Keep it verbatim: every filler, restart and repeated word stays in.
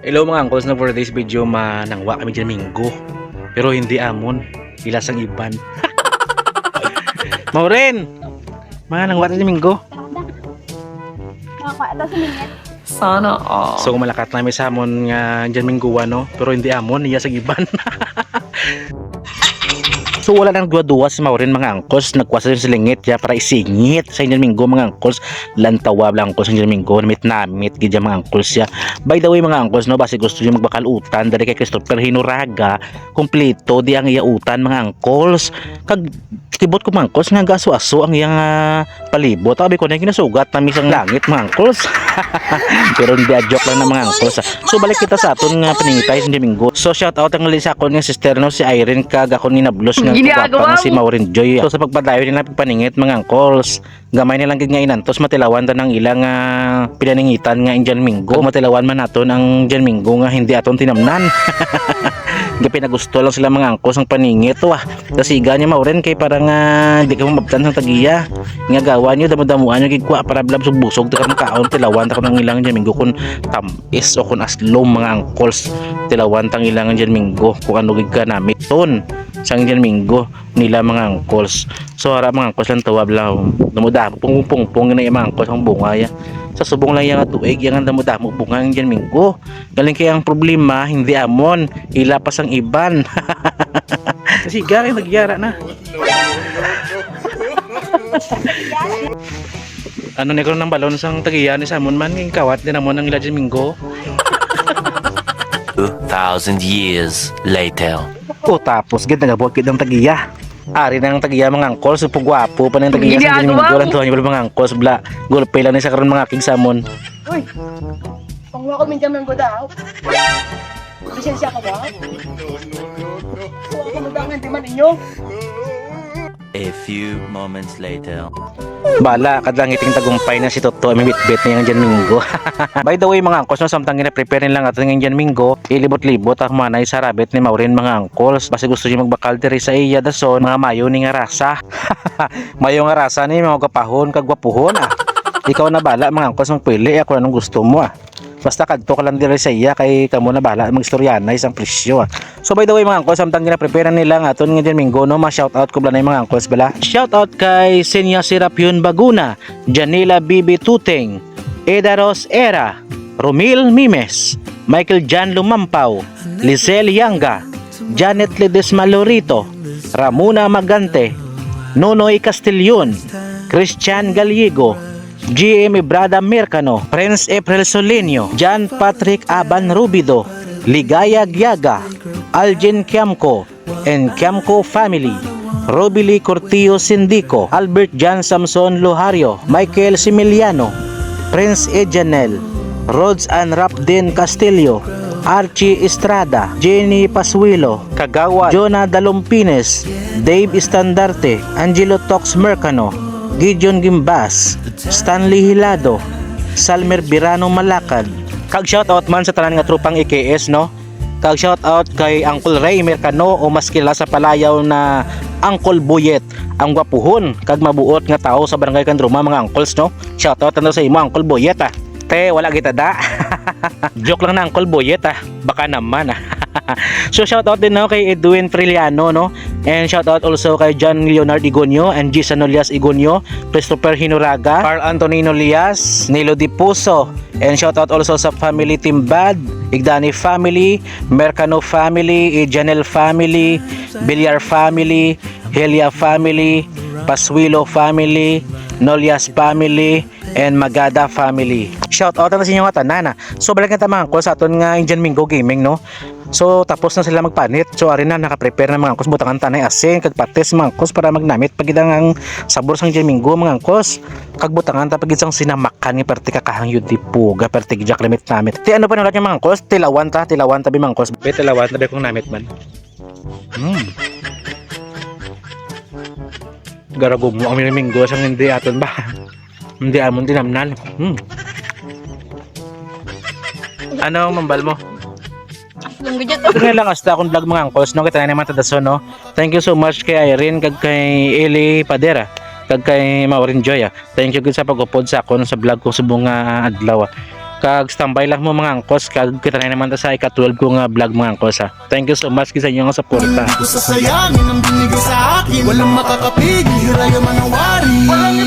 Hello mga uncles, no, for this video, manangwa kami dyan minggo. Pero hindi amon, ila sang iban. Maureen! Manangwa tayo minggo. Makakuha ito sa minute. Sana all. So malakat namin sa amon nga dyan mingguan, no? Pero hindi amon, iya sang iban. So wala nang duwa-duwa si Maureen, mga uncles, nagkuha sa silingit ya para isingit sa inyo minggo, mga uncles. Lantawa lang, uncles, ang minggo, namit-namit gid ya, mga uncles, ya. By the way, mga uncles, no, basi gusto niyo magbakal utan diri kay Christopher Hinoraga, kompleto di ang iya utan, mga uncles. Kag kibot ko, mga uncles, nga gaso-aso ang iyang ah, palibot. Abi ko na ginasugat na misang langit, mga uncles. Pero hindi, ah, joke lang na, mga uncles, ah. So balik kita sa aton nga paningitay sa minggo. So shout out ang gali sa akon nga sister, no, si Irene, kag akon ginablos nga Ginagawa kagwapa nga si mo. Maureen Joy. So sa pagpadayon nila pagpaningit, mga uncles, gamay na lang gid nga inantos matilawan ta nang ila nga pinaningitan nga Indian minggo. Kag matilawan man naton ang Indian minggo nga hindi aton tinamnan. Gapinagusto lang sila, mga uncles, ang paningit, wa. Kasiga niya, Maureen, kay para nga di ka mabtan sang tagiya. Nga gawa niyo, damo-damuan niyo gid kwa para blab busog ta ka makaon, tilawan ta ko nang ilang Indian minggo kung tam-is o kung aslom, mga uncles. Tilawan ta ang ilang Indian minggo kung ano gid ka namiton sang Indian minggo nila, mga uncles. So ara, mga uncles, lang tawab lang. Damo-damo, pungpong-pungpong na yung, mga uncles, ang bunga ya. Sa subong lang yang tuig, yang damo-damo bunga ang Indian minggo. Galing kay ang problema, hindi amon, ila pa sang iban. Kasi gari nagyara na. Ano ni karon ang balon sang tagiya ni Samon man, ing kawat din amon ang ila dyan minggo. Two thousand years later. O tapos gid nagabuhat gid ang tagiya. Ari na ang tagiya, mga uncles, so pugwapo pa na ang tagiya sa dyan Ginagawa minggo mo. Lang tuhan yung mga uncles, bla. Gulpe lang ni sa karon, mga kig Samon. Uy! Pangwa ko minsan ng gudaw. Lisensya ka ba? Kuha ko magdangan, di man inyo. A few moments later. Bala, kadang iting tagumpay na si Toto, may bitbit na yung dyan minggo. By the way, mga uncles, no, samtang gina-prepare nila ang ating dyan minggo, ilibot-libot ang manay sa rabbit ni Maureen, mga uncles. Basi gusto niyo magbakal diri sa iya dason, mga mayo ni nga rasa. Mayo nga rasa ni, mga gapahon, kagwapuhon, ah. Ikaw na bala, mga uncles, magpili, ah, kung anong gusto mo, ah. Basta kadto ka lang diri sa iya, kay kamo na bala magstoryanay sang presyo, ah. So by the way, mga uncles, samtang gina-prepare nila ang aton nga dyan minggo, no, ma-shout out ko bala na yung mga uncles bala. Shout out kay Senya Serapion Baguna, Janila Bibi Tuteng, Eda Ros Era, Romil Mimes, Michael Jan Lumampaw, Lisel Yanga, Janet Ledesma Lorito, Ramona Magante, Nonoy Castillon, Christian Gallego, G M Ibrada Mercano, Prince April Solenio, John Patrick Aban Rubido, Ligaya Giaga, Algin Kiamco, and Kiamco family, Robili Cortillo Sindico, Albert John Samson Lohario, Michael Similiano, Prince Ejanel, Rods and Rapden Castillo, Archie Estrada, Jenny Pasuilo, Kagawa, Jonah Dalompines, Dave Estandarte, Angelo Tox Mercano, Gideon Gimbas, Stanley Hilado, Salmer Birano Malakad. Kag shout out man sa tanan nga tropang A K S, no? Kag shout out kay Uncle Ray Mercano, o mas kilala sa palayaw na Uncle Boyet, ang gwapuhon kag mabuot nga tawo sa Barangay Candruma, mga uncles, no? Shout out na sa imo, Uncle Boyet, ah. Te, wala kita da. Joke lang na, Uncle Boyet, ah. Baka naman, ah. So shout out din, no, kay Edwin Triliano, no? And shout out also kay John Leonard Igonio and Jason Nolias Igonio, Christopher Hinoraga, Carl Antonino Lias, Nilo Dipuso, and shout out also sa family Timbad, Igdani family, Mercano family, Janel family, Villar family, Helia family, Pasuilo family, Nolias family, and Magada family. Shout out na sa inyo nga tanan, ah. So balik na ta, mga uncles, sa aton nga Indian Minggo Gaming, no? So tapos na sila magpanit. So ari na, naka-prepare na, mga uncles, butangan ta na asin kag patis, mga uncles, para magnamit pa gid ang, ang sabor sang Indian Minggo, mga uncles. Kag butangan ta pa gid sang sinamakan nga perti kakahang yun di puga, perti gid namit-namit. Ti ano pa nila, mga uncles? Tilawan ta, tilawan ta bi, mga uncles. Be, tilawan ta bi kung namit man. Hmm. Garagomo ang miniminggo sang hindi aton ba? Hindi amon tinamnan. Hmm. Ano ang mambal mo? Lunggo dyan. Ito na lang hasta akong vlog, mga uncles, no? Kita na naman tadason, no? Thank you so much kay Irene, kag kay Eli Padera, kag kay Maureen Joy, ah. Thank you gid sa pag-upod sa akon sa vlog ko subong nga adlaw, ah. Kag standby lang mo, mga angkos, kag kita na naman ta sa ika-twelve ko nga vlog, mga angkos, ha. Thank you so much sa inyo nga suporta. Ko sa sayangin ang binigay sa akin. Walang makakapigil, hirayo man ang wari. Walang